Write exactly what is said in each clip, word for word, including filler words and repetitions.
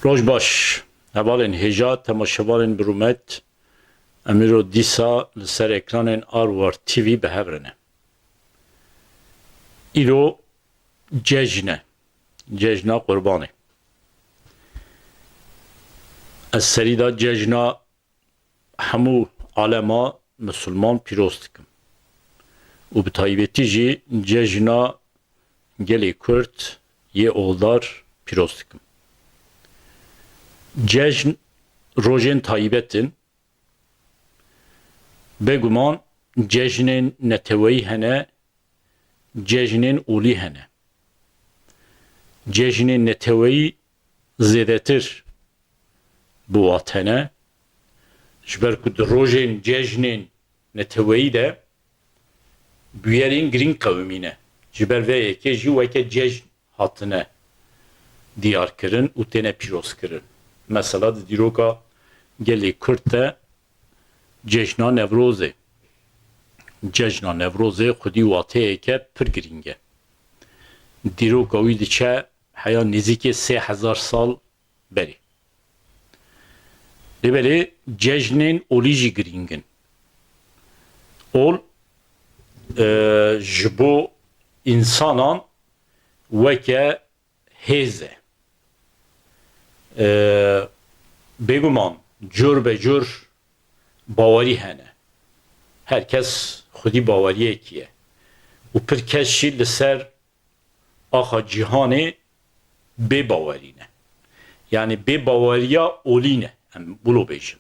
Roj baş, hevalên hêja, temaşevanên bi rûmet, em îro dîsa li ser ekranên Arwar T V bi hev re ne. Îro cejn e, cejna Qurbanê. Ez serî de cejna hemû alema misilman pîroz dikim û bi taybetî jî cejna gelê Kurd yê oldar pîroz dikim. Cejn rojên taybet in. Bêguman cejnên neteweyî hene, cejnên olî hene. Cejnên neteweyî zêdetir bi wat hene. Ji ber ku di rojên cejnên neteweyî de bûyerên girîng qewimîne. Ji ber vê yekê jî weke cejn hatine diyarkirin û têne pîrozkirin. Mesela di dîroka gelê Kurd de cejna Newrozê. Cejna Newrozê xwedî wateyeke pir girîng e. Dîroka wî diçe heya nêzîkê sê hezar sal berê. Lê belê cejnên olî jî girîng in. Ol, e, ji bo însanan weke hêz e. E, bêguman cur be cur bawerî hene. Her kes xwedî baweriyekî ye. Û pir kes jî li ser axa cîhanê bê bawerî ne. Yanî bê baweriya olî ne. Em wilo bêjin.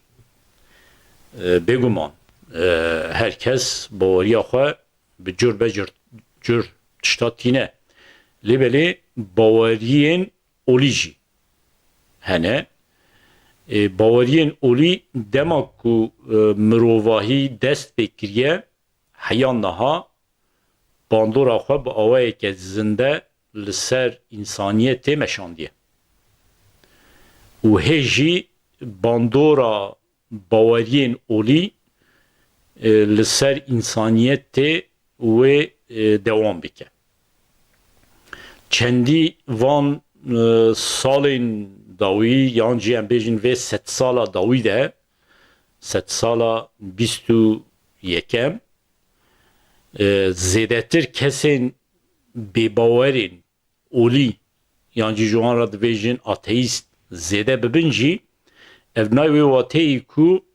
E, bêguman, e, her kes baweriya xwe bi cur be cur, cur tişta tîne. Lê belê baweriyên olî jî hene. E, baweriyên olî dema ku, e, mirovahî dest pê kiriye, heya niha bandora xwe bi awayeke zinde li ser însaniyetê meşandiye. Û hê jî bandora baweriyên olî, e, li ser însaniyetê wê, e, dewam bike. Çendî van, e, salên dawî, yan jî em bêjin vê sedsala dawî de, sedsala bîst û yekem, e, zêdetir kesên bêbawerên olî, yan jî ji wan re dibêjin ateîst, zêde bibin jî, ev nayê wê wateyê ku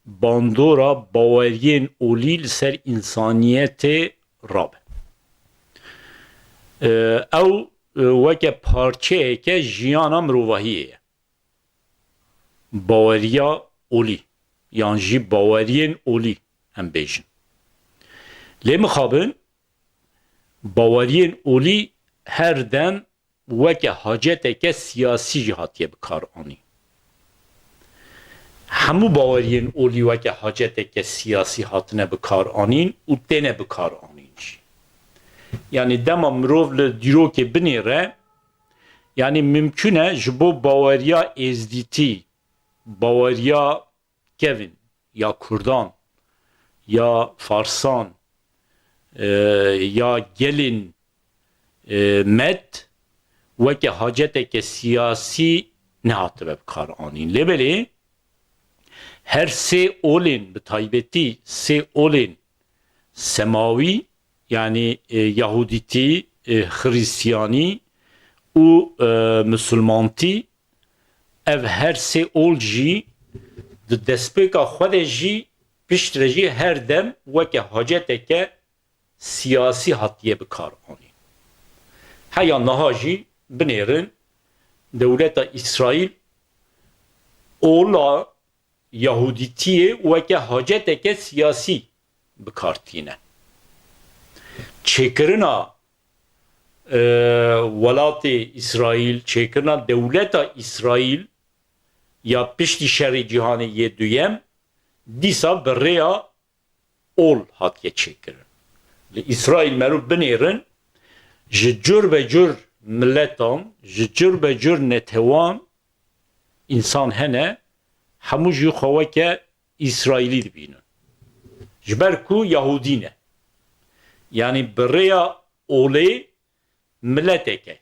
bandora baweriyên olî li ser însaniyetê rabe. E, ew, e, weke parçeyeke jiyana mirovahiyê ye. Baweriya olî, yan jî baweriyên olî em bêjin. Lê mixabin, baweriyên olî her dem weke haceteke siyasî jî hatiye bi kar anîn. Hemû baweriyên olî weke haceteke siyasî hatine bi kar anîn û têne bi kar anîn jî. Yanî dema mirov li dîrokê binêre, yanî mimkûn e ji bo baweriya êzdîtî, baweriya kevin, ya kurdan, ya farsan, e, ya gelên, e, med weke haceteke siyasî nehatibe bi kar anîn. Lê belê her sê olên, bi taybetî sê olên semawî, yanî, e, Yahudîtî, e, Xiristiyanî û, e, Misilmantî, ev her sê ol jî di destpêka xwe de jî, piştre jî her dem weke haceteke siyasî hatiye bi kar anîn. Heya niha jî binêrin dewleta Îsraîl ola Yahudîtiyê weke haceteke siyasî bi kar tîne. Çêkirina, e, welatê Îsraîl, çêkirina dewleta Îsraîl ya piştî şerê cîhanê yê duyem, dîsa bi rêya ol hatiye çêkirin. Li Îsraîl meriv binêrin, ji cur be cur miletan, ji cur be cur netewan însan hene, hemû jî xwe weke Îsraîlî dibînin. Ji ber ku Yahûdî ne. Yanî bi rêya olê mileteke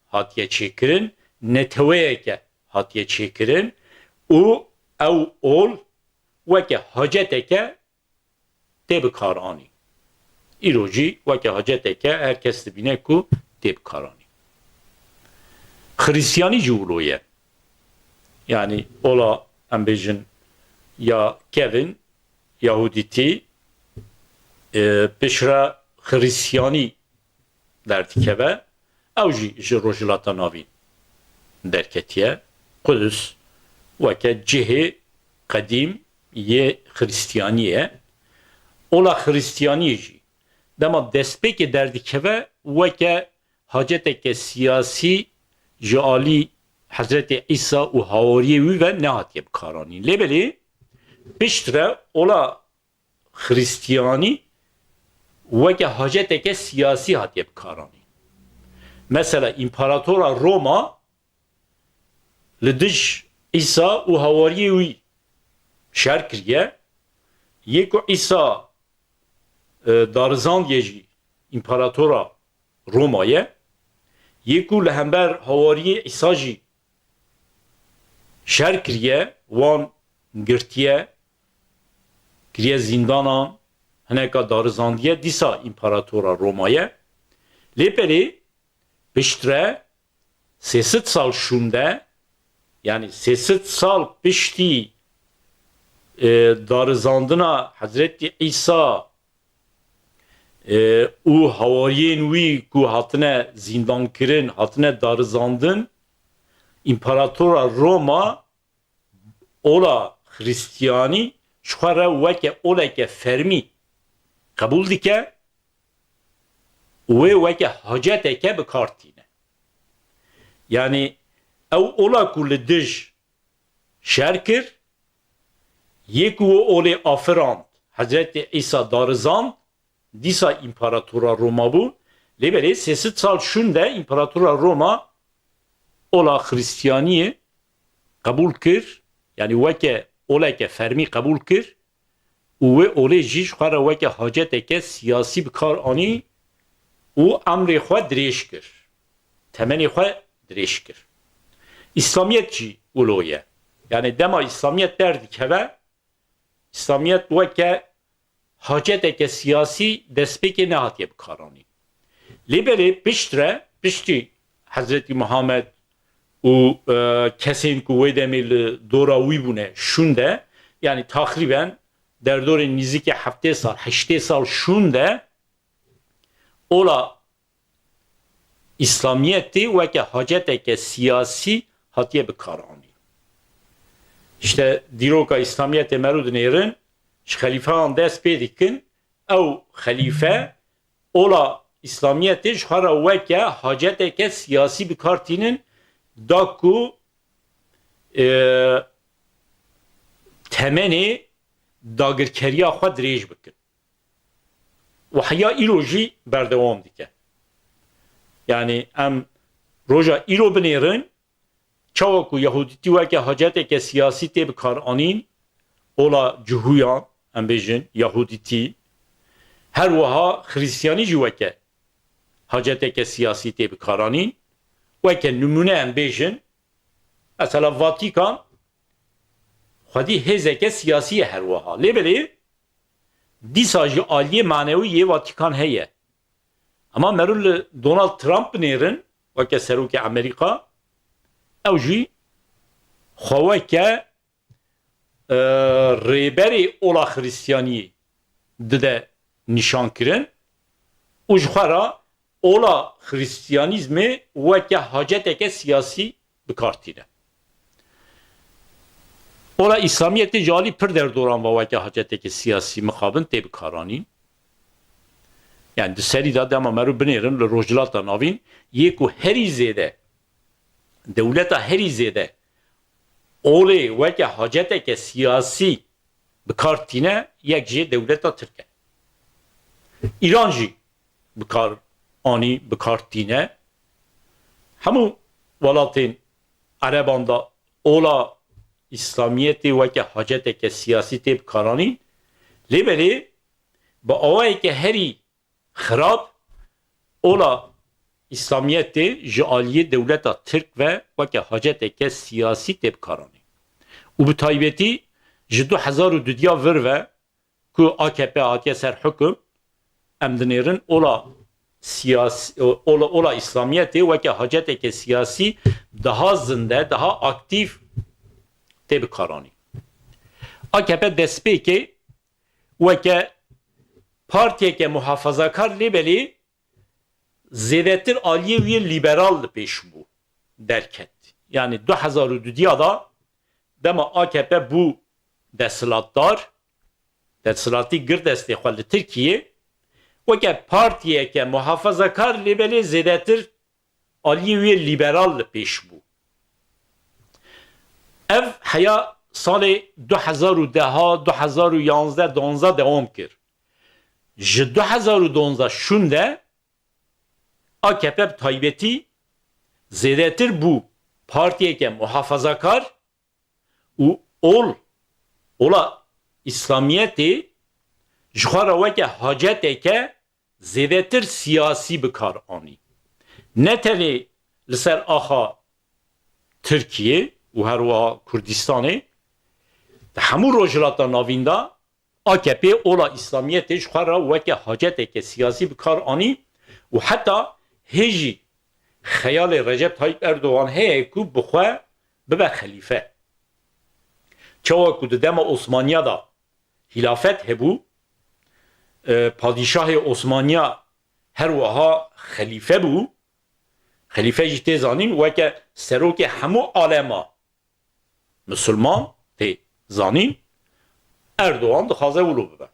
hatiye çêkirin, neteweyeke hatiye çêkirin û ew ol weke haceteke tê bikaranîn. Îro jî weke haceteke her kes dibîne ku tê bikaranîn. Xiristiyanî jî wilo ye. Yanî ola em bêjin ya kevin, Yahudîtî, e, piştre Xiristiyanî derdikeve. Ew jî ji Rojhilata Navîn derketiye. Qudus weke cihê qedîm yê Xiristiyaniyê ye. Ola Xiristiyaniyê jî dema destpêkê derdikeve weke haceteke siyasî ji alî Hezretê Îsa û hawariyê wî ve nehatiye bikaranîn. Lê belê piştre ola Xiristiyanî weke haceteke siyasî hatiye bikaranîn. Mesela împaratora Roma li dij Îsa û hawariyê wî şer kiriye. Yê ku Îsa, e, darizandiye jî împaratora Roma ye. Yê ku li hember hawariyê Îsa jî şer kiriye, wan girtiye, kiriye zîndanan, hineka darizandiye, dîsa împaratora Roma ye. Lê belê piştre sê sed sal şûnde, yanî sê sed sal piştî, e, darizandina Hezretî Îsa, e, û hawariyên wî ku hatine zîndankirin, hatine darizandin, împaratora Roma ola Xiristiyanî ji xwe re weke oleke fermî qebûl dike û wê weke haceteke bi kar tîne. Yanî ew ola ku li dij şer kir, yê ku wê olê afirand, Hezretî Îsa darizand, dîsa împaratora Roma bû. Lê belê sê sed sal şûnde împaratora Roma ola Xiristiyaniyê qebûl kir, yanî weke oleke fermî qebûl kir û wê olê jî ji xwe re weke haceteke siyasî bi kar anî û emrê xwe dirêj kir. Temenê xwe dirêj kir. Îslamiyet jî wilo ye. Yanî dema Îslamiyet derdikeve, Îslamiyet weke haceteke siyasî destpêkê nehatiye bikaranîn. Lê belê piştre, piştî Hezretî Muhammed û, e, kesên ku wê demê li dora wî bûne şûnde, yanî taxrîben derdorên nîzikê heftê sal, heştê sal şûnde, ola Îslamiyetê weke haceteke siyasî hatiye bikaranîn. Îşte dîroka Îslamiyetê mero dinêrin, ji xelîfeyan dest pê dikin, ew xelîfe ola Îslamiyetê ji xwe re weke haceteke siyasî bi kar tînin, da ku, e, temenê dagirkeriya xwe dirêj bikin. Û heya îro jî berdewam dike. Yanî em roja îro binêrin, çawa ku Yahudîtî weke haceteke siyasî tê bikaranîn, ola Cihûyan, em bêjin, Yahudîtî, her wiha Xiristiyanî jî weke haceteke siyasî tê bikaranîn. Weke nimûne em bêjin, mesela Vatikan xwedî hêzeke siyasî ye her wiha. Lê belê dîsa jî aliyê manewî yê Vatikan heye. Hema meriv li Donald Trump binêrin weke serokê Amerîka, ew jî xwe weke, e, rêberê ola Xiristiyaniyê dide nîşankirin û ji xwe re ola Xiristiyanîzmê weke haceteke siyasî bi kar tîne. Ola Îslamiyetê ji alî pir derdoran ve weke haceteke siyasî mixabin tê bikaranîn. Yani di serî de dema meriv binêrin li Rojhilata Navîn, yê ku herî zêde, dewleta herî zêde olê weke haceteke siyasî bi kar tîne, yek jê dewleta Tirk e. Îran jî bi kar anî, bi kar tîne. Hemû welatên Ereban de ola Îslamiyetê weke haceteke siyasî tê bikaranîn. Lê belê bi awayeke herî xirab ola Îslamiyetê ji aliyê dewleta Tirk ve weke haceteke siyasî tê bikaranîn. Û bi taybetî ji du hezar û dudiya vir ve ku A K P hatiye ser hukum, em dinêrin ola siyasî, ola, ola Îslamiyetê weke haceteke siyasî daha zinde, daha aktîf tê bikaranîn. A K P destpêkê weke partiyeke muhafazakar lê belê zêdetir aliyê wî liberal li pêş bû derket. Yani du hezar û dudiya da dema A K P bû desthilatdar, desthilatî girt destê xwe li Tirkiyê, weke partiyeke muhafazakar lê belê zêdetir aliyê wê liberal li pêş bû. Ev heya salê du hezar û deh, du hezar û yanzdeh, duwazdeh dewam kir. Ji du hezar û duwazdeh şûnde A K P bi taybetî zêdetir bû partiyeke muhafazakar û ol, ola Îslamiyetê ji xwe re weke haceteke zêdetir siyasî bi kar anî. Ne tenê li ser axa Tirkiyê û her wiha Kurdistanê, di hemû Rojhilata Navîn de A K P ola Îslamiyetê ji xwe re weke haceteke siyasî bi kar anî û heta hê jî xeyalê Recep Tayyip Erdogan heye ku bi xwe bibe xelîfe. Çawa ku di dema Osmaniya de hîlafet hebû, e, padîşahê Osmaniya her wiha xelîfe bû. Xelîfe jî tê zanîn weke serokê hemû alema misilman tê zanîn. Erdogan dixwaze wilo bibe.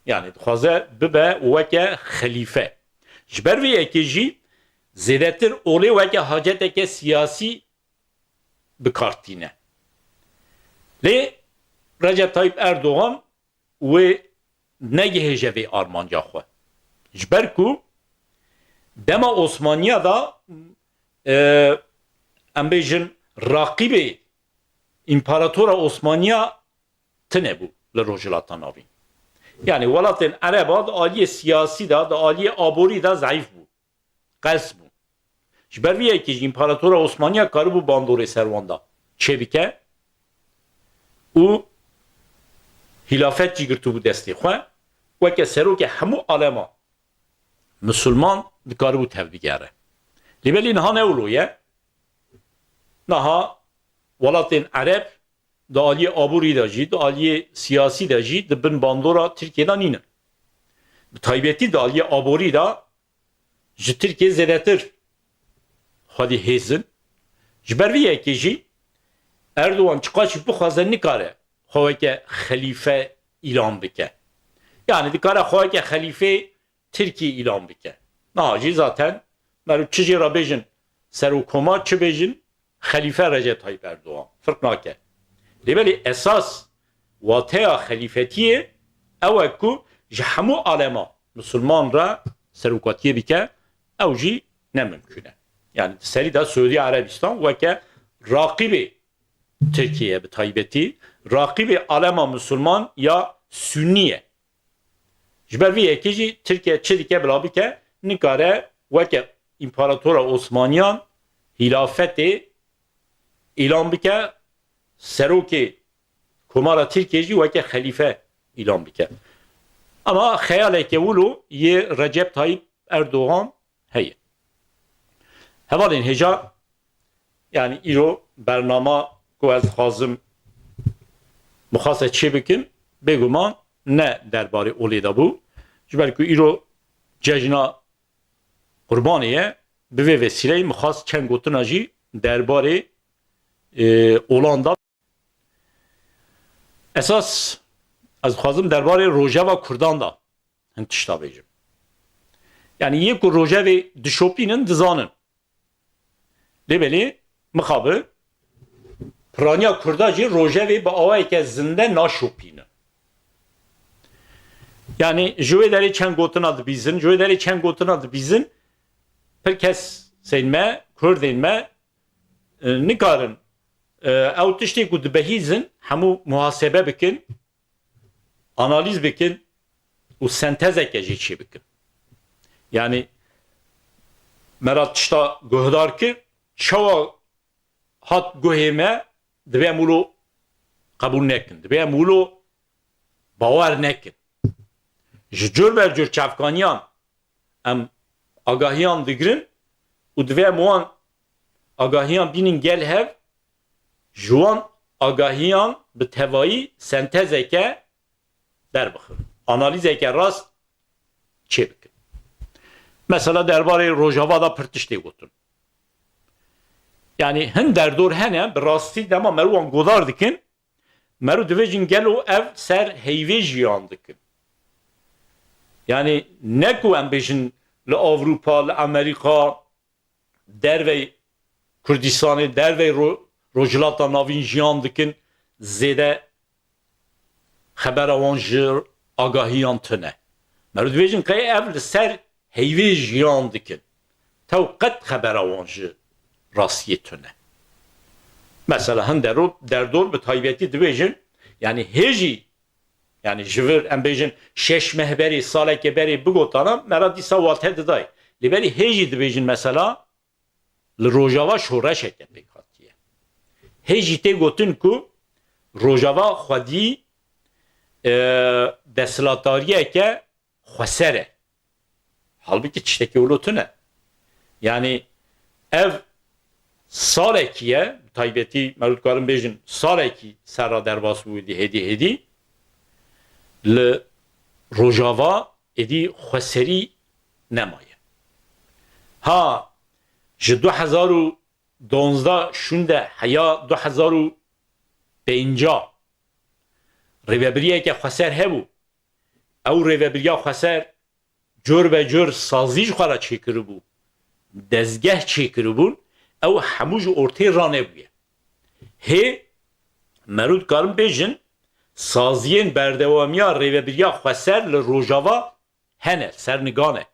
Yani dixwaze bibe weke xelîfe. Ji ber vê yekê jî zêdetir olê weke haceteke siyasî bi kar tîne. Lê Recep Tayyip Erdogan wê negihêje vê armanca xwe. Ji ber ku dema Osmaniya da, e, em bêjin, raqîbê împaratora Osmaniya tune bû li Rojhilata Navîn. Yani welatên Ereba di aliyê siyasî de, di aliyê aborî de zeîf bû. Qels bû. Ji ber vî yekê jî împaratora Osmaniya karibû bandorê ser wan de çêbike û hîlafet jî girtibû destê xwe. Weke serokê hemû alema misilman dikaribû tevbigere. Lê belê niha ne wilo ye. Niha welatên Ereb di aliyê aborî de jî, di aliyê siyasî de jî di bin bandora Tirkiyê de nînin. Bi taybetî di aliyê aborî de ji Tirkiyê zêdetir xwedî hêz in. Ji ber vî yekê jî Erdogan çiqas jî bixwaze nikare xwe weke xelîfe îlan bike. Yani dikare xwe weke xelîfê Tirkiyê îlan bike. Niha jî zaten mero çi jê re bêjin serokoma, çi bêjin xelîfe Recep Tayyip Erdogan. Firq nake. Lê belê esas wateya xelîfetiyê ew e ku ji hemû alema misilman re serokatiyê bike, ew jî ne mimkûn e. Yani di serî de Suûdî Erebîstan weke raqîbê Tirkiyê ye, bi taybetî raqîbê alema misilman ya Sûnî ye. Ji ber vî yekê jî Tirkiye çi dike bila bike, nikare weke împaratora Osmaniyan hîlafetê îlan bike, serokê Komara Tirkiyê jî weke xelîfe îlan bike. Ama xeyaleke wilo yê Recep Tayyip Erdogan heye. Hevalên hêja, yani îro bernama ku ez dixwazim mixwase çê bikim, bêguman ne derbarê olê de bû. Ji ber ku îro cejna Qurbanê ye, bi vê vesîleyê mixwast çend gotina jî derbarê, e, olan de. Esas ez dixwazim derbarê rojeva Kurdan de hin tişta bêjim. Yani yê ku rojevê dişopînin dizanin. Lê belê mixabin piraniya Kurda jî rojevê bi awayeke zinde naşopînin. Yani ji wê derê çend gotina dibîzin, ji wê derê çend gotina dibîzin, pir kesên me, Kurdên me, e, nikarin, e, ew tiştê ku dibihîzin hemû muhasebe bikin, analîz bikin û sentezeke jê çê bikin. Yani me ra tişta guhdar kir, çawa hat guhê me, divê em wilo qebûl nekin, divê em wilo bawer nekin. Ji cur ber cur çavkaniyan em agahiyan digirin û divê em wan agahiyan bînin gel hev, ji wan agahiyan bi tevayî sentezeke derbixin, analîzeke rast çêbikin. Mesela derbarê Rojava de pir tiştê gotin. Yanî hin derdor hene, bi rastî dema meriwan godar dikin, meriv dibêjin gelo ev ser heyvê jiyan dikin. Yanî ne ku em bêjin li Ewropa, li Amerîka, dervey Kurdistanê, dervey Ro-, Rojhilata Navîn jiyan dikin, zêde xebera wan ji agahiyan tune. Meriv dibêjin qey ev li ser heyvê jiyan dikin. Tew qet xebera wan ji rastiyê tune. Mesela hin dero-, derdor bi taybetî dibêjin, yanî hê jî, yanî ji vir em bêjin şeş meh berê, saleke berê bigotana, me ra dîsa wate didayê. Lê berî hê jî dibêjin mesela li Rojava şoreşeke pêk hatiye. Hê jî tê gotin ku Rojava xwedî, e, desthilatdariyeke xweser e. Halbikî tiştekî wilo tune. Yanî ev salekî ye, bi taybetî meriv dikarin bêjin salekî serra derbas bû êdî hêdî hêdî li Rojava êdî xweserî nemaye. Ha ji du hezar û duwazdeh şûnde heya du hezar û pêncî rêvebiriyeke xweser hebû. Ew rêvebiriya xweser cor be cor sazî ji xwe re çêkiribû, dezgeh çêkiribûn, ew hemû ji ortê ranebûye. Hê meriv dikarin bêjin, saziyên berdewamiya rêvebiriya xweser li Rojava hene, ser nigan e.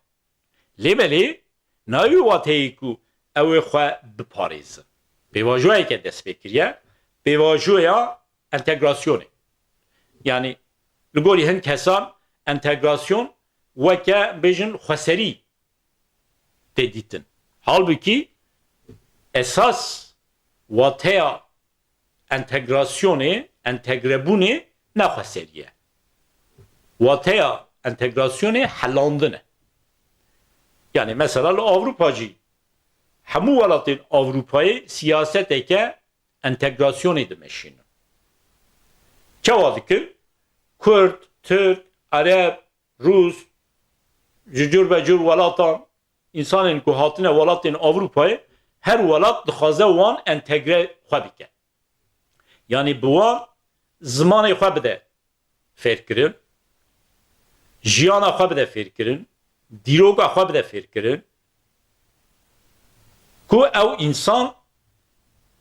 Lê belê nayê wê wateyê ku ew ê xwe biparêzin. Pêvajoyeke dest pê kiriye, pêvajoya entegrasyonê. Yanî li gorî hin kesan entegrasyon weke bêjin xweserî tê dîtin. Halbikî esas wateya entegrasyonê, entegrebûnê ne xweserî ye. Wateya entegrasyonê helandin e. Yanî mesela li Ewropa jî hemû welatên Ewropayê siyaseteke entegrasyonê dimeşînin. Çawa dikin? Kurd, Tirk, Ereb, Rûs, ji cur be cur welatan, însanên ku hatine welatên Ewropayê, her welat dixwaze wan entegre xwe bike. Yanî bi wan zimanê xwe bide fêrkirin, jiyana xwe bide fêrkirin, dîroka xwe bide fêrkirin, ku ew însan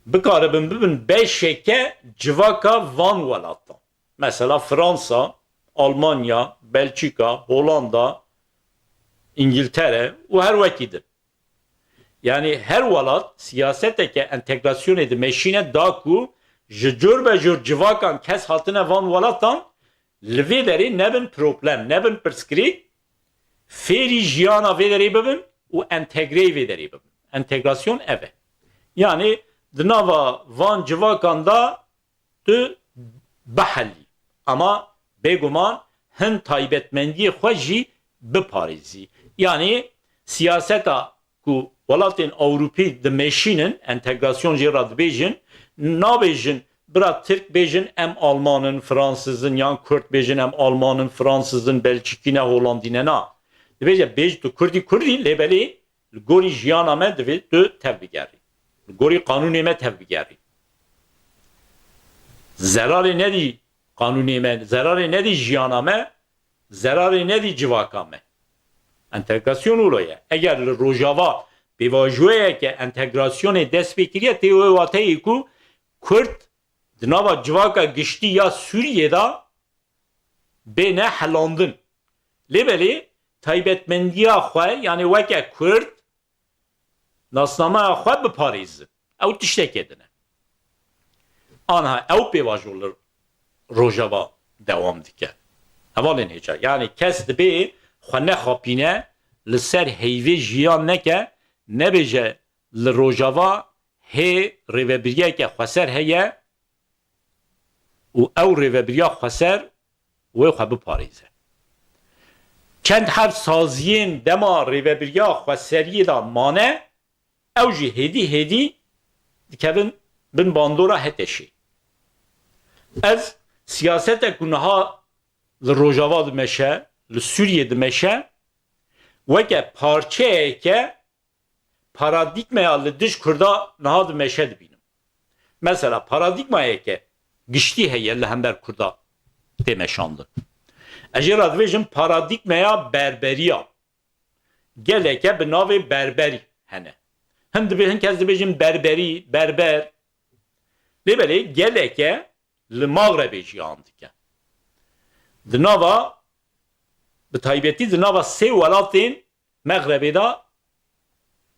bikaribin bibin beşeke civaka van welatan. Mesela Fransa, Almanya, Belçika, Hollanda, Îngiltere û her wekî din. Yanî her welat siyaseteke entegrasyonê dimeşîne da ku ji cur be cur civakan kes hatine van welatan li vê derê nebin problem, nebin pirsgirêk, fêrî jiyana vê derê bibin û entegreyê vê derê bibin. Entegrasyon ev e. Yanî di nava van civakan da tu bihelî. Ama bêguman hin taybetmendiyê xwe jî biparêzî. Yanî siyaseta ku welatên Ewropî dimeşînin, entegrasyon jê re dibêjin, nabêjin bira Tirk bêjin em Alman in, Fransız in, yan Kurd bêjin em Alman in, Fransız in, Belçikî ne, Holandî ne, na. Dibêje bêj tu Kurdî Kurdî, lê belê li gorî jiyana me divê tu tev bigerî. Li gorî qanûnê me tev bigerî. Zerarê nedî qanûnê me, zerarê nedî jiyana me, zerarê nedî civaka me. Entegrasyon wilo ye. Eger li Rojava pêvajoyeke entegrasyonê dest pê kiriye, tê wê wateyê ku Kurd di nava civaka giştî ya Sûriyê de bêne helandin. Lê belê taybetmendiya xwe, yanî weke Kurd, nasnameya xwe biparêzin. Ew tiştekê din e. Anha ew pêvajo li Rojava dewam dike. Hevalên hêja. Yanî kes dibê xwe nexapîne, li ser heyvê jiyan neke, Nebêje li Rojava hê rêvebiriyeke xweser heye û ew rêvebiriya xweser wê xwe biparêze. Çend heb saziyên dema rêvebiriya xweseriyê de mane, ew jî hêdî hêdî dikevin bin bandora H T Ş'ê. Ez siyasete ku niha li Rojava dimeşe, li Sûriyê dimeşe, weke parçeyeke paradîgmeya li dij Kurda niha dimeşe dibînim. Mesela paradîgmayeke giştî heye li hember Kurda tê meşandin. Ez jê re dibêjim paradîgmeya berberiya. Geleke bi navê berberî hene. Hin dibê, hin kes dibêjin berberî, berber. Lê belê geleke li Maxrebê jiyan dike. Di nava, bi taybetî di nava sê welatên Mexrebê de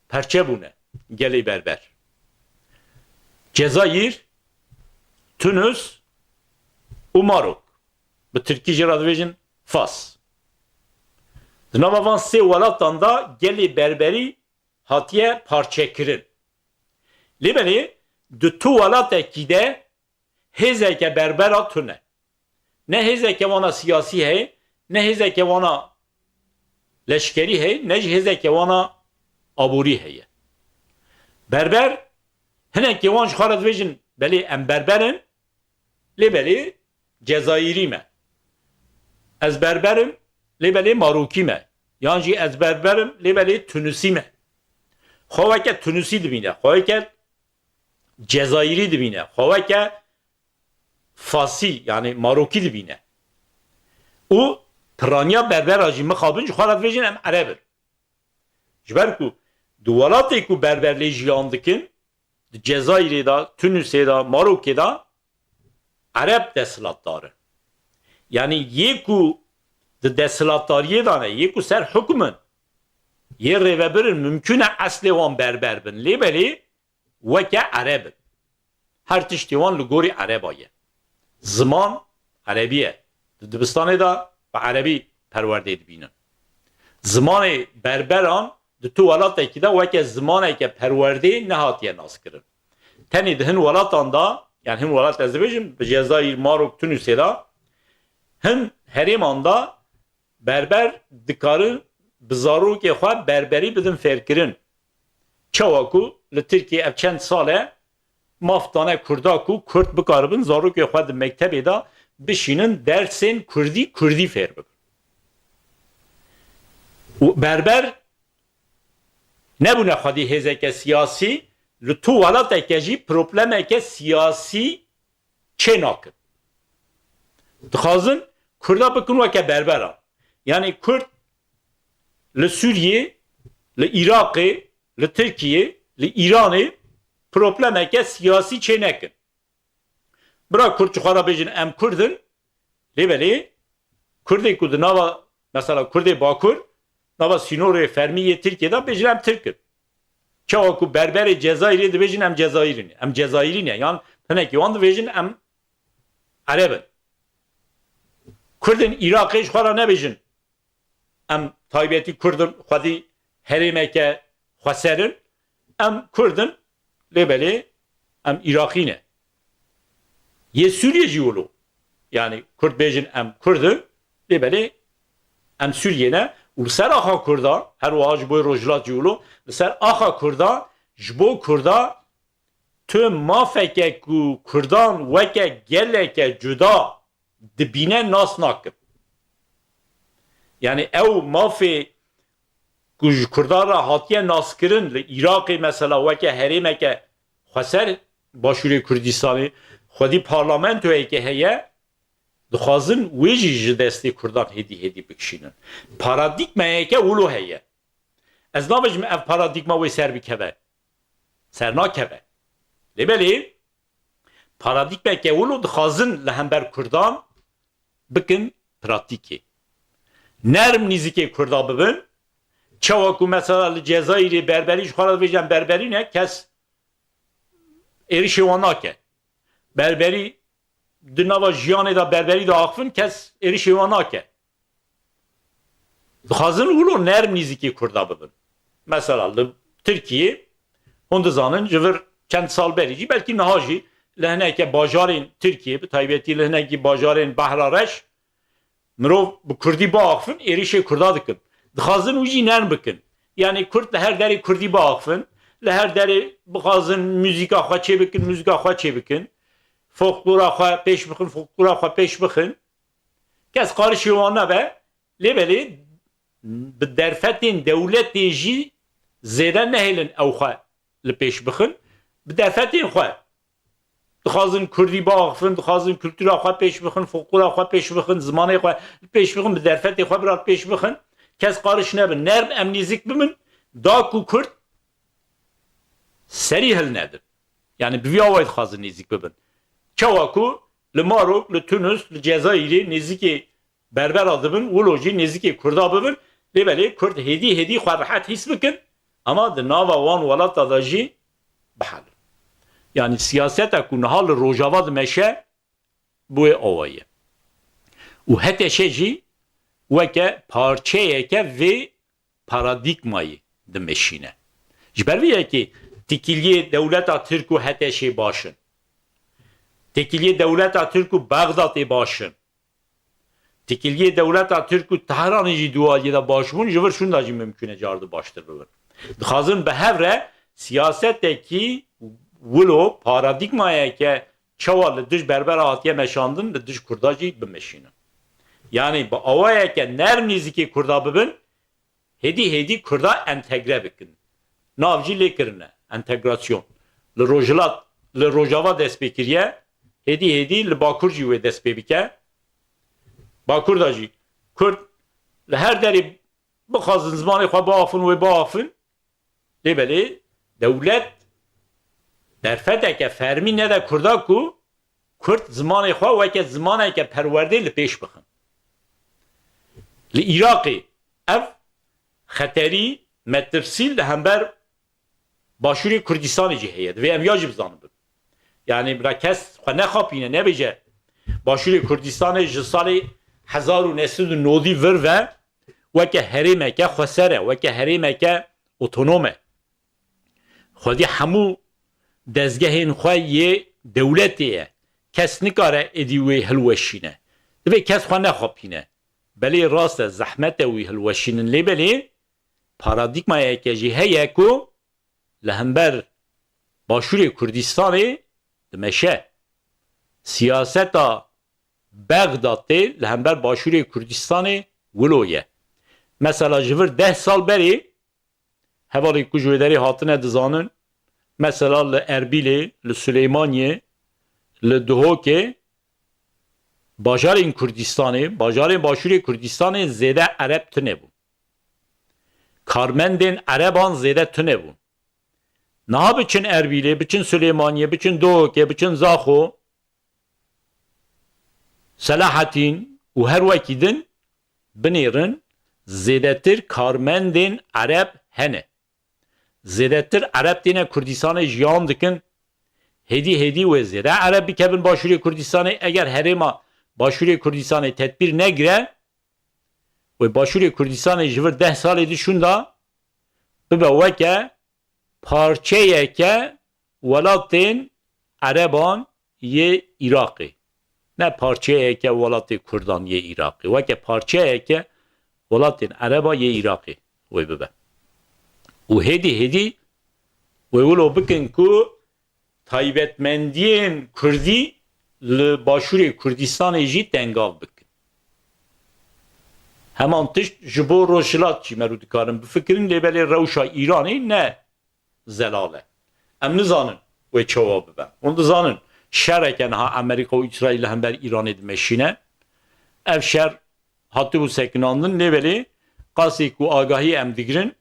perçe bûne gelê berber. Cezayir, Tunus û Marok. Bi tirkî jê re dibêjin Fas. Di nava van sê welatan de gelê berberî hatiye parçekirin. Lê belê di tu welatekî de hêzeke berbera tune. Ne hêzeke wana siyasî heye, ne hêzeke wana leşkerî heye, ne jî hêzeke wana aborî heye. Berber, hinekê wan ji xwe re dibêjin, belê em berber in, lê belê Cezayirî me. Ez berber im, lê belê Marokî me. Yan jî ez berber im, lê belê Tunusî me. Xwe weke Tunusî dibîne, xwe weke Cezayirî dibîne, xwe weke Fasî, yanî Marokî dibîne. Û piraniya berbera jî mixabin ji xwe re dibêjin em Ereb in. Ji ber ku di welatê ku berber lê jiyan dikin, di Cezayirê de, Tunusê de, Marokê de Ereb desthilatdar in. Yanî yê ku di desthilatdariyê de ne, yê ku ser hukm in, yê rêvebir in, mimkûn e eslê wan berber bin. Lê belê weke Ereb in. Her tiştê wan li gorî Ereba ye. Ziman Erebî ye. Di dibistanê de bi Erebî perwerdê dibînin. Zimanê berberan di tu welatekî de weke zimaneke perwerdê nehatiye naskirin. Tenê di hin welatan de, yani hin welat ez dibêjim, bi Cezayir, Marok, Tunusê de, hin herêman de berber dikarin bi zarokê xwe berberî bidin fêrkirin. Çawa ku li Tirkiyê ev çend sal e maf dane Kurda ku Kurd bikaribin zarokê xwe di mektebê de bişînin dersên Kurdî, Kurdî fêr bibin. Û berber nebûne xwedî hêzeke siyasî, li tu welateke jî problemeke siyasî çê nakin. Dixwazin Kurda bikin weke berberan. Yanî Kurd li Sûriyê, li Iraqê, li Tirkiyê, li Îranê problemeke siyasî çê nekin. Bira Kurd ji xwe re bêjin em Kurd in, lê belê Kurdê ku di nava, mesela Kurdê Bakur, nava sînorê fermî yê Tirkiyê de bêjin em Tirk in. Çawa ku berberê Cezayirê dibêjin em Cezayirî ne, em Cezayirî ne, yan hinekî wan dibêjin em Ereb in. Kurdên Iraqê ji xwe re nebêjin em taybetî Kurd in, xwedî herêmeke xweser in, em Kurd in, lê belê em Iraqî ne. Yê Sûriyê jî wilo. Yanî Kurd bêjin em Kurd in, lê belê em Sûriyê ne. Û li ser axa Kurda, her wiha ji bo Rojhilat jî wilo, li ser axa Kurda, ji bo Kurda tu mafeke ku Kurdan weke geleke cuda dibîne nas nakin. Yanî ew mafê ku ji Kurdan re hatiye naskirin li Iraqê mesela weke herêmeke xweser Başûrê Kurdistanê, xwedî parlamentoyeke heye, dixwazin wê jî ji destê Kurdan hêdî hêdî bikişînin. Paradîgmayeke wilo heye. Ez nabêjim ev paradîgma wê ser bikeve. Ser nakeve. Lê belê paradîgmeke wilo dixwazin li hember Kurdan bikin pratîkê. Nerm nîzikê Kurda bibin. Çawa ku mesela li Cezayirê berberî ji xwe re dibêjin berberî ne, kes êrişê wan nake. Berberî di nava jiyanê de berberî diaxivin, kes êrişê wan nake. Dixwazin wilo nerm nîzikê Kurda bibin. Mesela li Tirkiyê, hûn dizanin, ji vir çend sal berî jî, belkî niha jî li hineke bajarên Tirkiyê, bi taybetî li hinekî bajarên Behra Reş, mirov bi kurdî biaxifin, êrişê kurda dikin. Dixwazin wî jî nerm bikin. Yanî kurd li her derê kurdî biaxifin, li her derê bixwazin muzîka xwe çê bikin, muzîka xwe çê bikin, folklora xwe pêş bixin, folklora xwe pêş bixin. Kes qarişê wan nebe, lê belê bi derfetên dewletê jî zêde nehêlin ew xwe li pêş bixin. Bi derfetên xwe dixwazin kurdî biaxifin, dixwazin kultura xwe pêş bixin, folklora xwe pêş bixin, zimanê xwe li pêş bixin, bi derfetê xwe bira li pêş bixin. Kes qariş nebin. Nerm em nêzik bibin, da ku kurd serî hilnedin. Yanî bi vî awayî dixwazin nêzik bibin. Çawa ku li Marok, li Tunis, li Cezayîrê nêzikê berbera dibin, wilo jî nêzikê kurda bibin, lê belê kurd hêdî hêdî xwe rehet hîs bikin, ama di nava wan welata de jî bihelin. Yanî siyaseta ku niha li Rojava dimeşe, bi wê awayî ye. Û HTŞ jî weke parçeyeke vê paradîgmayê dimeşîne. Ji ber vê yekê têkiliyê dewleta Tirk û HTŞê baş in. Têkiliyê dewleta Tirk û Bexdatê baş in. Têkiliyê dewleta Tirk û Tehranê jî di wê aliyê de baş bûn, ji vir şûnda jî mimkûn e cardi baştir bibin. Dixwazin bi hev re siyasetekî wilo, paradîgmayeke çawa li dij berbera hatiye meşandin, li dij kurda jî bimeşînin. Yanî bi awayeke nerm nêzîkê kurda bibin, hêdî hêdî kurda entegre bikin. Nav jî lê kirine, entegrasyon. Li Rojhilat, li Rojava dest pê kiriye, hêdî hêdî li Bakur jî wê dest pê bike. Bakur de jî kurd li her derê bixwazin zimanê xwe biafin, wê biafin. Lê belê dewlet derfeteke fermî nede kurda ku kurd zimanê xwe weke zimaneke perwerdê li pêş bixin. Li Iraqê ev xeterî, metirsî li hember Başûrê Kurdistanê jî heye. Divê em ya jî bizanibin. Yanî bira kes xwe nexapîne, nebêje Başûrê Kurdistanê ji salê hezar û neh sed û nodî vir ve weke herêmeke xweser e, weke herêmeke otonom e. Xwedî hemû dezgehên xwe yê dewletê ye. Kes nikare êdî wê hilweşîne. Divê kes xwe nexapîne. Belê rast e, zehmet e wî hilweşînin, lê belê paradîgmayeke jî heye ku li hember Başûrê Kurdistanê dimeşe. Siyaseta Bexdatê li hember Başûrê Kurdistanê wilo ye. Mesela ji vir deh sal berê, hevalên ku ji wê derê hatine dizanin, mesela li Erbîlê, li Silêmaniyê, li Duhokê, bajarên Kurdistanê, bajarên Başûrê Kurdistanê zêde Ereb tune bûn. Karmendên Ereban zêde tune bûn. Niha biçin Erbîlê, biçin Silêmaniyê, biçin Duhokê, biçin Zaxo, Selahatîn û her wekî din binêrin, zêdetir karmendên Ereb hene. Zêdetir Ereb têne Kurdistanê jiyan dikin. Hêdî hêdî wê zêde Ereb bikevin Başûrê Kurdistanê. Eger herêma Başûrê Kurdistanê tedbîr negire, wê Başûrê Kurdistanê ji vir deh salê di şûnda bibe weke parçeyeke welatên Ereban yê Iraqê. Ne parçeyeke welatê Kurdan yê Iraqê. Weke parçeyeke welatên Ereba yê Iraqê wê bibe. Û hêdî hêdî wê wilo bikin ku taybetmendiyên Kurdî li Başûrê Kurdistanê jî tengav bikin. Heman tişt ji bo Rojhilat jî merû dikarin bifikirin, lê belê rewşa Îranê ne zelal e. Em nizanin wê çawa bibe. Hûn dizanin şereke niha Amerîka û Îsraîl li hember Îranê dimeşîne. Ev şer hatibû sekinandin, lê belê qasê ku agahî em digirin,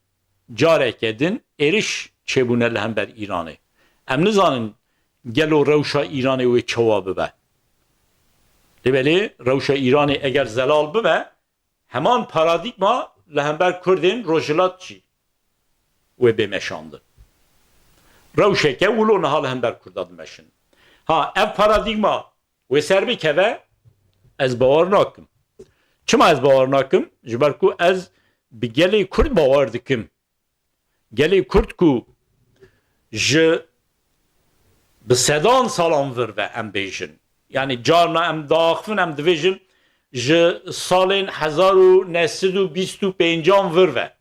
careke din êriş çêbûne li hember Îranê. Em nizanin gelo rewşa Îranê wê çawa bibe. Lê belê rewşa Îranê eger zelal bibe, heman paradîgma li hember Kurdên Rojhilat jî wê bê meşandin. Rewşeke wilo niha li hember Kurda dimeşin. Ha, ev paradîgma wê ser bikeve, ez bawer nakim. Çima ez bawer nakim? Ji ber ku ez bi gelê Kurd bawer dikim. Gelê Kurd ku ji bi sedan salan vir ve em bêjin. Yanî carna em diaxivin, em dibêjin ji salên hezar û neh sed û bîst û pêncan vir ve.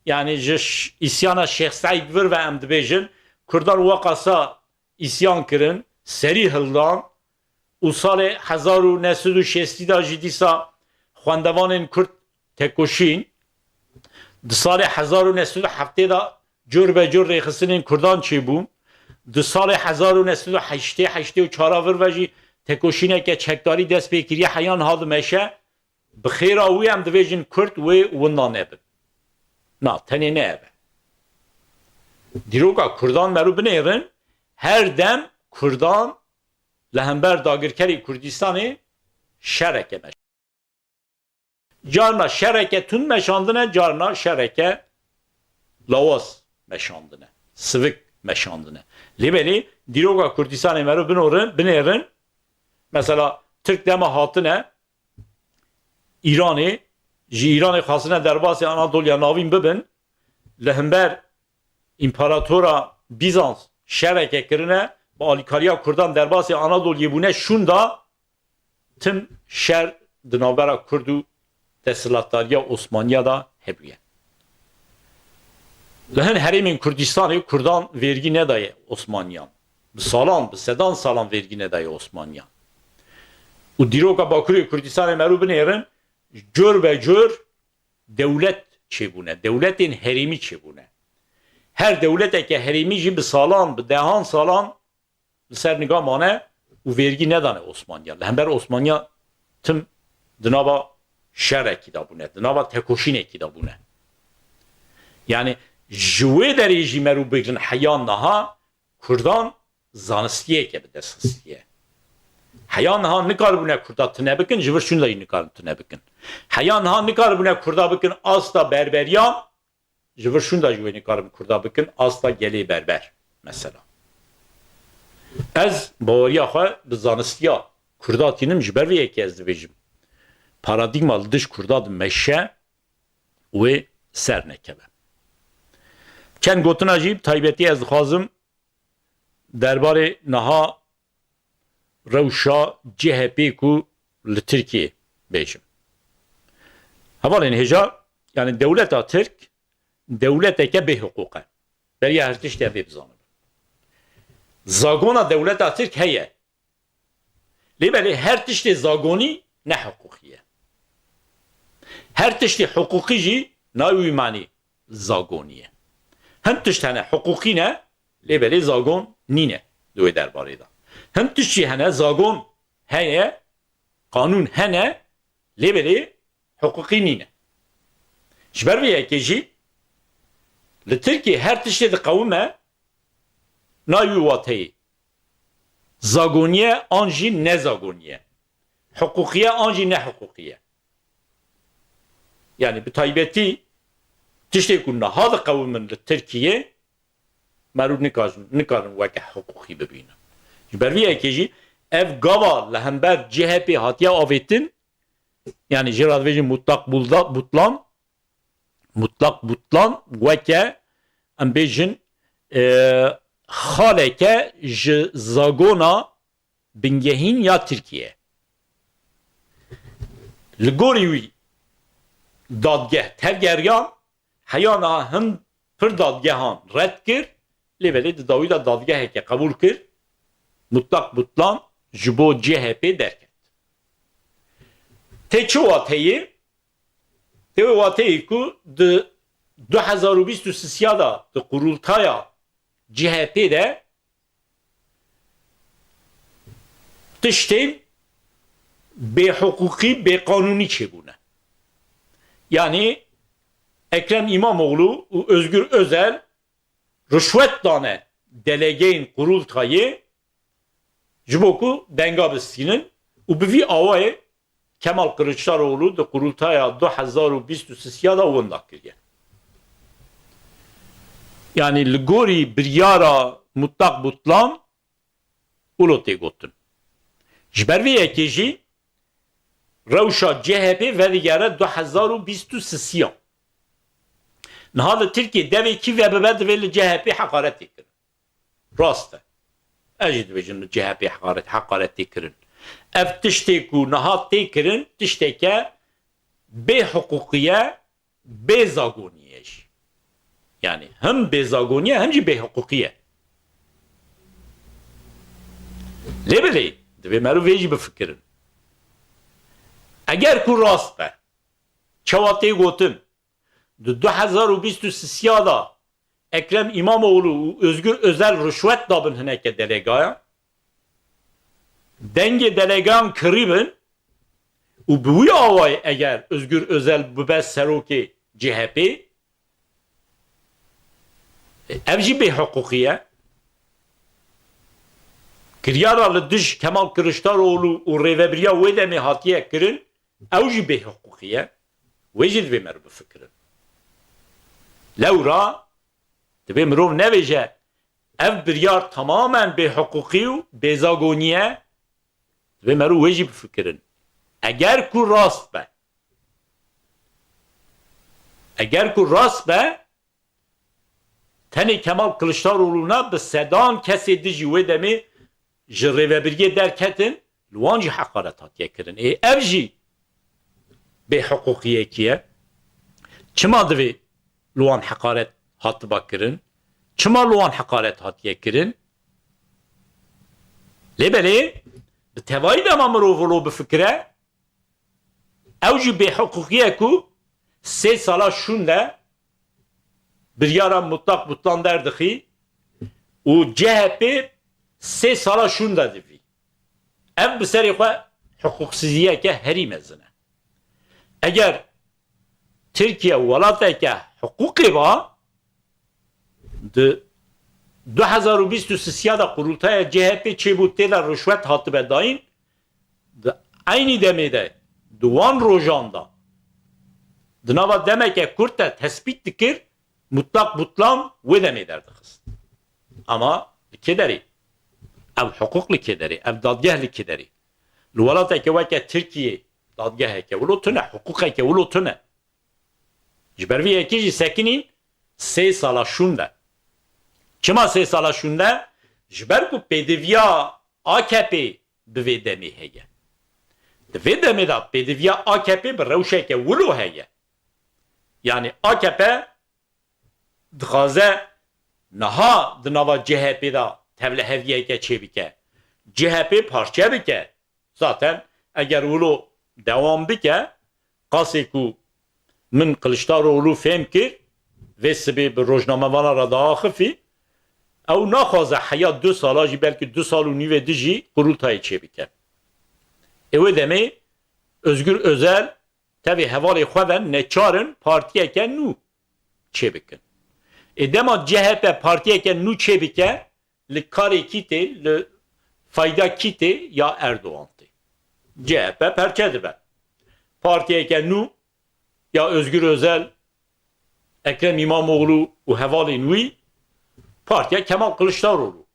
Yanî ji ş-, îsyana Şêx Seîd vir ve em dibêjin. Kurdan weqasa îsyan kirin, serî hildan û salê hezar û neh sed û şêstî de jî dîsa xwendevanên Kurd tekoşîn. Di salê hezar û neh sed û heftê de cur be cur rêxistinên Kurdan çêbûn. Di salê hezar û neh sed û heştê, heştê û çar a vir ve jî tekoşîneke çekdarî dest pê kiriye, heya niha dimeşe. Bi xêra wî em dibêjin Kurd wê winda nebin. Na, tenê ne ev e. Dîroka Kurdan merû binêrin, her dem Kurdan li hember dagirkerê Kurdistanê şereke meşandine. Carna şereke tund meşandine, carna şereke lawaz meşandine, sivik meşandine. Lê belê dîroka Kurdistanê merû binorin, binêrin. Mesela Tirk dema hatine Îranê, ji Îranê xwastine derbasî Anadoliya Navîn bibin, li hember împaratora Bîzans şereke kirine, bi alîkariya Kurdan derbasî Anadoliyê bûne, şûnda tim şer di navbera Kurd û desthilatdariya Osmaniya de hebûye. Li hin herêmên Kurdistanê Kurdan vergî nedaye Osmaniyan. Bi salan, bi sedan salan vergî nedaye Osmaniyan. Û dîroka Bakurê Kurdistanê merû binêrin, cur be cur dewlet çêbûne, dewletên herêmî çêbûne. Her dewleteke herêmî jî bi salan, bi dehan salan li ser niga mane û vergî nedane Osmaniya. Li hember Osmaniya tim di nava şerekî de bûne, di nava tekoşînekî de bûne. Yanî ji wê derê jî merû bigrin heya niha Kurdan zanistiyeke bi dest xistiye. Heya niha nikaribûne Kurda tune bikin, ji vir şûnda jî nikarin tune bikin. Heya niha nikaribûne Kurda bikin asta berberiyan, ji vir şûnda jî wê nikarin Kurda bikin asta gelê berber, mesela. Ez baweriya xwe bi zanistiya Kurda tînim, ji ber vê yekê ez dibêjim. Paradîgma li dij Kurda dimeşe, wê ser nekeve. Çend gotina jî bi taybetî ez dixwazim derbarê niha rewşa C H P ku li Tirkiyê bêjim. Hevalên hêja, yanî dewleta Tirk dewleteke bêhiqûq e. Beriya her tiştê em vê bizanin. Zagona dewleta Tirk heye. Lê belê her tiştê zagonî ne hiqûqî ye. Her tiştê hiqûqî jî nayê wî manî zagonî ye. Hin tişt hene hiqûqî ne, lê belê zagon nîne di wê derbarê de. Hin tişt jî hene zagon heye, qanûn hene, lê belê hiqûqî nîne. Ji ber vê yekê jî li Tirkiyê her tiştê diqewime nayê wî wateyê. Zagoniye an jî nezagoniye. Hiqûqiye an jî nehiqûqiye. Yanî bi taybetî tiştê ku niha diqewimin li Tirkiyê, merû nikarin, nikarin weke hiqûqî bibînin. Ji ber vî yekê jî ev gava li hember C H P hatiye avêtin, yanî jê re dibêjin mutlak bulda-, butlan, mutlak butlan weke, em bêjin, e, xaleke ji zagona bingehîn ya Tirkiye. Li gorî wî dadgeh tevgeriyan, heya niha hin pir dadgehan red kir, lê belê di dawî de dadgeheke qebûl kir, mutlak butlan ji bo C H P derket. Tê çi wateyê? Tê wê wateyê ku di du hezar û bîst û sisiya de di qurultaya C H P de tiştên bêhiqûqî, bêqanûnî çêbûne. Yanî Ekrem Îmamoğlu û Özgür Özel rişwet dane delegeyên qurultayê ji bo ku denga bistînin û bi vî awayê Kemal Kılıçdaroğlu di qurultaya du hezar û bîst û sisiya de winda kiriye. Yanî li gorî biryara mutlak butlan wilo tê gotin. Ji ber vê yekê jî rewşa C H P vedigere du hezar û bîst û sisiya. Niha li Tirkiyê devê kî vebibe divê li C H P heqaret tê kirin. Rast e. Ez jî dibêjim li C H P heqaret, heqaret tê kirin. Ev tiştê ku niha tê kirin, tişteke bê hiqûqî ye, bê zagonî ye jî. Yani him bê zagonî ye, him jî bê hiqûqî ye. Lê belê, divê meriv vê jî bifikirin. Eger ku rast be, çawa tê gotin, di du hezar û bîst û sisiya de Ekrem İmamoğlu û Özgür Özel rişwet dabin hineke delegayan, dengê delegayan kirî bin û bi wî awayî eger Özgür Özel bibe serokê C H P, ev jî bêhiqûqî ye. Kiryara li dij Kemal Kiliçdaroglu û rêvebiriya wê demê hatiye kirin, ew jî bêhiqûqî ye. Wê jî divê meriv bifikirin. Lewra divê mirov nebêje, ev biryar tamamen bêhiqûqî û bêzagonî ye. Divê meriv wê jî bifikirin. Eger ku rast be, eger ku rast be, tenê Kemal Kiliçdaroglu na, bi sedan kesê dijî wê demê ji rêvebiriyê derketin, li wan jî heqaret hatiye kirin. Ê ev jî bêhiqûqiyekî ye. Çima divê li wan heqaret hatiba kirin? Çima li wan heqaret hatiye kirin? Lê belê bi tevayî dema mirov wilo bifikire, ew jî bêhiqûqî ye ku sê sala şûnde biryara mutlaq butlan derdixî û C H P sê sala şûnde divî. Ev bi serê xwe hiqûqsiziyeke herî mezin e. Eger Tirkiye welateke hiqûqê ba, di du hezar û bîst û sisiya de qurultaya C H P çêbû, tê de rişwet hatibe dayîn, di eynî demê de, di wan rojan de, di nava demeke kurt de tespît dikir, mutlaq butlan wê demê derdixist. Ama li kê derê? Ev hiqûq li kê derê? Ev dadgeh li kê derê? Li welateke weke Tirkiyê dadgeheke wilo tune, hiqûqeke wilo tune. Ji ber vê yekê jî sekinîn sê sala şûnde. Çima sê sala şûnde? Ji ber ku pêdiviya A K P bi vê demê heye. Di vê demê de pêdiviya A K P bi rewşeke wilo heye. Yani A K P dixwaze niha di nava C H P de tevliheviyeke çêbike. C H P parçe bike. Zaten eger wilo dewam bike, qasê ku min Kiliçdaroglu fêm kir, vê sibê bi rojnamevana re diaxifî, ew naxwaze heya du sala jî, belkî du sal û nîvê din jî qurultayê çêbike. Ê wê demê Özgür Özel tevî hevalê xwe ve neçar in partiyeke nû çêbikin. Ê dema C H P partiyeke nû çêbike, li karê kî tê, li fayda kî tê? Ya Erdogan tê. C H P perçe dibe. Partiyeke nû ya Özgür Özel, Ekrem İmamoğlu û hevalên wî, partiya Kemal Kılıçdaroğlu.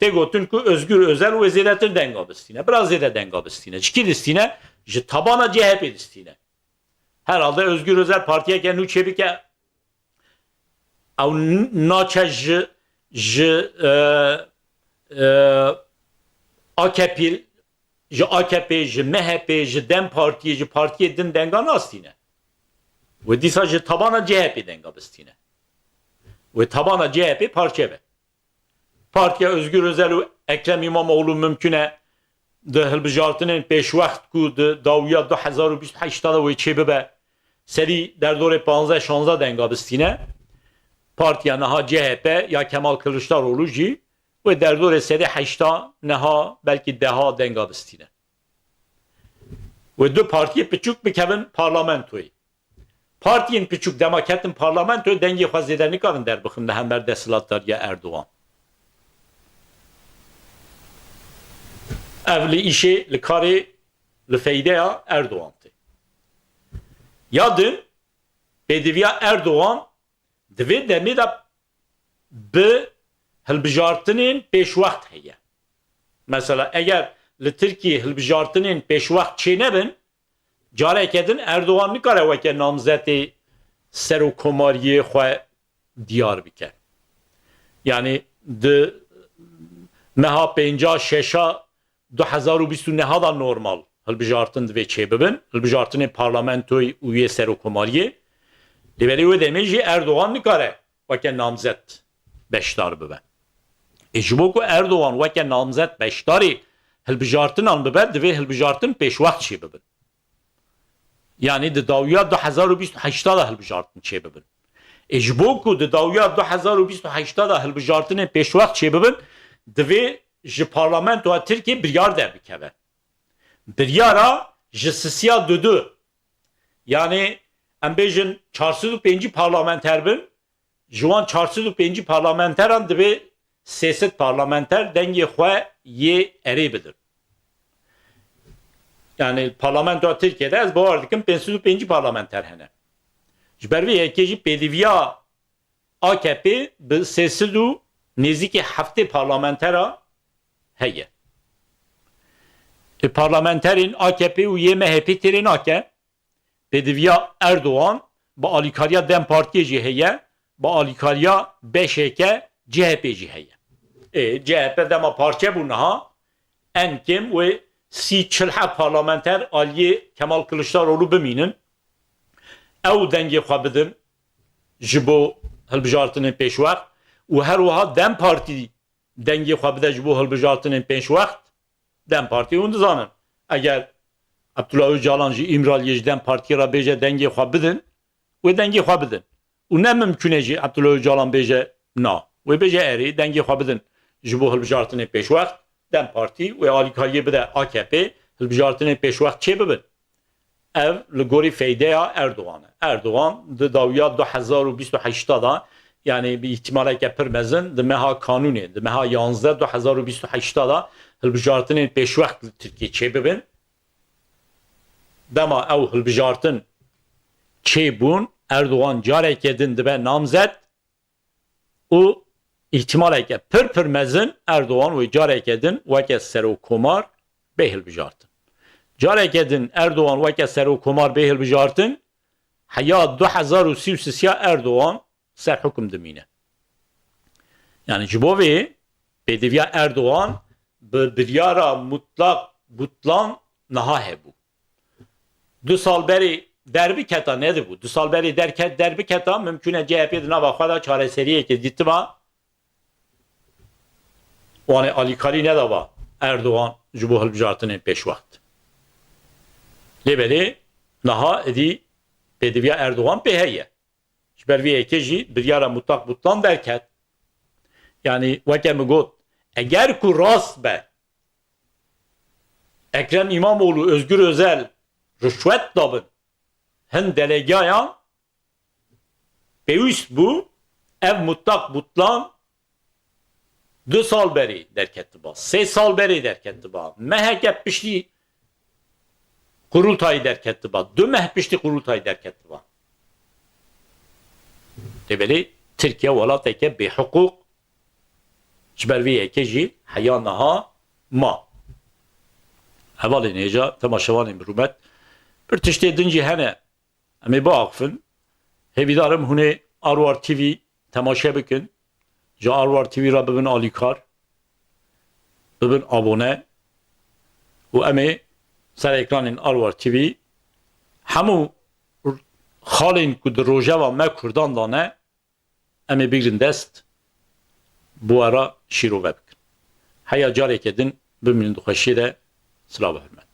Tê gotin ku Özgür Özel wê zêdetir denga bistîne. Biraz zêde denga bistîne. Ji kî distîne? Ji tabana C H P distîne. Herhalde Özgür Özel partiyeke nû çêbike, ew n-, naçe ji, ji, e, e, A K P, ji A K P, ji M H P, ji DEM Partiyê, ji partiyê din denga nastîne. Wê dîsa ji tabana C H P denga bistîne. Wê tabana C H P parçe be. Partiya Özgür Özel û Ekrem İmamoğlu mimkun e di hilbijartinên pêşwext ku di dawiya du hezar û bîst û heşt de wê çêbibe, serî derdorê panzdeh şanzdeh denga bistîne. Partiya niha C H P ya Kemal Kılıçdaroğlu jî wê derdorê sedê heşta, niha belkî deha denga bistîne. Wê du partiyê piçûk bikevin parlamentoyê. Partiyên piçûk dema ketin parlamentoyê, dengê xwe zêde nikarin derbixin li hember desthilatdariya Erdogan. Ev li îşê, li karê, li feydeya Erdogan tê. Ya din, pêdiviya Erdogan di vê demê de bi hilbijartinên pêşwext heye. Mesela eger li Tirkiyê hilbijartinên pêşwext çênebin, careke din Erdogan nikare weke namzetê serokomariyê xwe diyar bike. Yanî di meha pênca şeşa du hezar û bîst û neha da normal hilbijartin divê çêbibin. Hilbijartinê parlamentoyê û yê serokomariyê. Lê belê wê demê jî Erdogan nikare weke namzet beşdar bibe. Ê ji bo ku Erdogan weke namzet beşdarê hilbijartinan bibe, divê hilbijartin pêşwext çêbibin. Yanî di dawiya du hezar û bîst û heşta da hilbijartin çêbibin. Ê ji bo ku di dawiya du hezar û bîst û heşta da hilbijartinên pêşwext çêbibin, divê ji parlamentoya Tirkiyê biryar derbikeve. Biryara ji sisiya dudu, yanî em bêjin çar sed û pêncî parlamenter bin, ji wan çar sed û pêncî parlamenteran divê sê sed parlamenter dengê xwe yê erê bidin. Yanî parlamentoya Tirkiyê de ez bawer dikim pênc sed û pêncî parlamenter hene. Ji ber vê yekê jî pêdiviya A K P bi sê sed û nêzîkî heftê parlamentera heye. E, parlamenterên A K P û yê M H P têrê nake. Pêdiviya Erdogan bi alîkariya DEM Partiyê jî heye, bi alîkariya B Ş K, C H P jî heye. Ê, C H P dema parçe bû niha, en kêm wê sî çil heb parlamenter aliyê Kemal Kiliçdaroglu bimînin. Ew dengê xwe bidin ji bo hilbijartinên pêşwext û her wiha DEM Partî dengê xwe bide ji bo hilbijartinên pêşwext. DEM Partî hûn dizanin. Eger Abdullah Ocalan ji Îmraliyê ji DEM Partiyê re bêje dengê xwe bidin, wê dengê xwe bidin. Û ne mimkûn e jî Abdullah Ocalan bêje na. Wê bêje erê, dengê xwe bidin ji bo hilbijartinê pêşwext. DEM Partî wê alîkariyê bide A K P, hilbijartinê pêşwext çêbibin. Ev li gorî feydeya Erdogan e. Erdogan di dawiya du hezar û bîst û heşta da, yanî bi îhtimaleke pir mezin, di meha kanûnê, di meha yanzdeh du hezar û bîst û heşta da hilbijartinên pêşwext li Tirkiyê çêbibin. Dema ew hilbijartin çêbûn, Erdogan careke din dibe namzet û îhtimaleke pir pir mezin Erdogan wê careke din weke serokkomar bê hilbijartin. Careke din Erdogan weke serokkomar bê hilbijartin, heya du hezar û sî û sisiya Erdogan ser hukum dimîne. Yanî ji bo vê pêdiviya Erdogan bi biryara mutlak butlan niha hebû. Du sal berê derbiketa nedibû. Du sal berê derket, derbiketa, mimkûn e C H P di nava xwe de çareseriyekê dîtiba. Wanê alîkarî nedaba Erdogan ji bo hilbijartinên pêşwext. Lê belê niha êdî pêdiviya Erdogan pê heye. Ji ber vê yekê jî biryara mutlak butlan derket. Yanî weke min got, eger ku rast be Ekrem Îmamoğlu, Özgür Özel rişwet dabin hin delegayan, pêwîst bû ev mutlak butlan du sal berê derketiba, sê sal berê derketiba, meheke piştî qurultayî derketiba, du meh piştî qurultayî derketiba. Lê belê Tirkiye welateke bêhiqûq, ji ber vê yekê jî heya niha ma. Hevalên hêja, temaşevanên bi rûmet, bir tiştê din jî hene. Em ê biaxifin. Hêvîdar im hûn ê Arwar T V temaşe bikin. Ji Arwar T V re bibin alîkar, bibin abone û em ê ser ekranên Arwar T V hemû xalên ku di rojeva me Kurdan de ne, em ê bigrin dest, bi we re şîrove bikin. Heya careke din bimînin di xweşiyê de. Silav û hurmet.